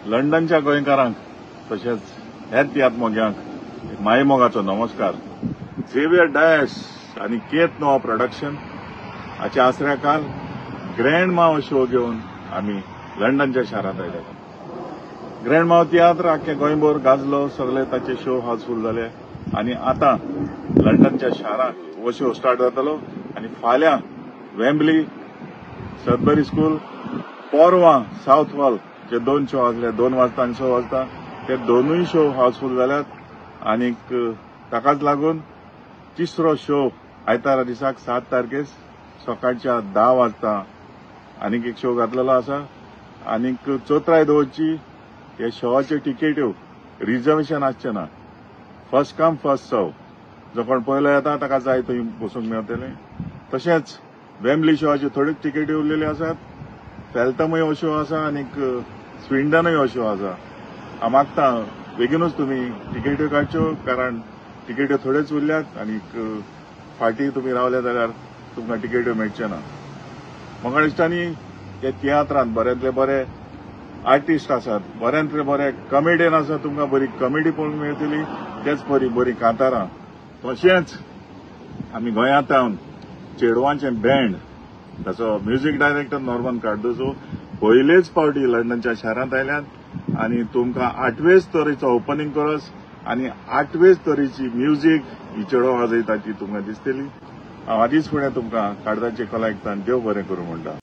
लंडनच्या गोंयकारांक तशेंच हेर तियात्र मोग्यांक मायमोगाचो नमस्कार. झेवियर डायस आनी केत नोवा प्रोडक्शन हाच्या आसऱ्या काल ग्रँड माव शो घेवन आमी लंडनच्या शारांत आयले. ग्रँड माव तियात्र आख्खे गोंयभर गाजलो, सगळे ताचे शो हाऊसफूल जाले आनी आतां लंडनच्या शारांत हो शो स्टार्ट जातलो आनी फाल्यां वेम्बली, सदबरी स्कूल, पोरवां सावथ हॉल जे दोन शो आसले 2 वाजता आनी 6 वाजता ते दोनूय शो हाऊसफूल जाल्यात आनीक ताकाच लागून तिसरो शो आयतारा दिसाक 7 तारखेक सकाळच्या 10 वाजता आनीक एक शो घातलेलो आसा आनीक चौथराय दवरची हे शोवाच्यो टिकेट्यो रिजर्वेशन आसचें ना, फर्स्ट कम फर्स्ट सर्व, जो कोण पयलो येता ताका जाय थंय बसूंक मेळटलें. तशेंच वेम्बली शोवाच्यो थोड्यो टिकेटी उरलेल्यो आसात, फेल्तमूय हो शो आसा आनीक स्विंडनूय हो शो आसा. हांव मागता बेगीनूच तुमी टिकेट्यो काडच्यो, कारण टिकेट्यो थोड्योच उरल्यात आनीक फाटीं तुमी रावले जाल्यार तुमकां टिकेट्यो मेळच्यो ना. म्हाका दिसता ह्या तियात्रांत बऱ्यांतले बरे आर्टिस्ट आसात, बऱ्यांतले बरे कॉमेडियन आसात, तुमकां बरी कॉमेडी पळोवंक मेळटली, तेच बरी बरी कांतारां. तशेंच आमी गोंयांत चेडवांचें बँड ताचो म्युजीक डायरेक्टर नॉर्मन कार्दोजो पयलेच फावटी लंडनच्या शारांत आयल्यात आनी तुमकां 8वेच तरेचो ओपनिंग कोरस आनी 8वेच तरेची म्युजीक ही चेडवां वाजयता ती तुमकां दिसतली. हांव आदींच फुडें तुमकां काळजाचे कला आयकता देव बरें करूं म्हणटा.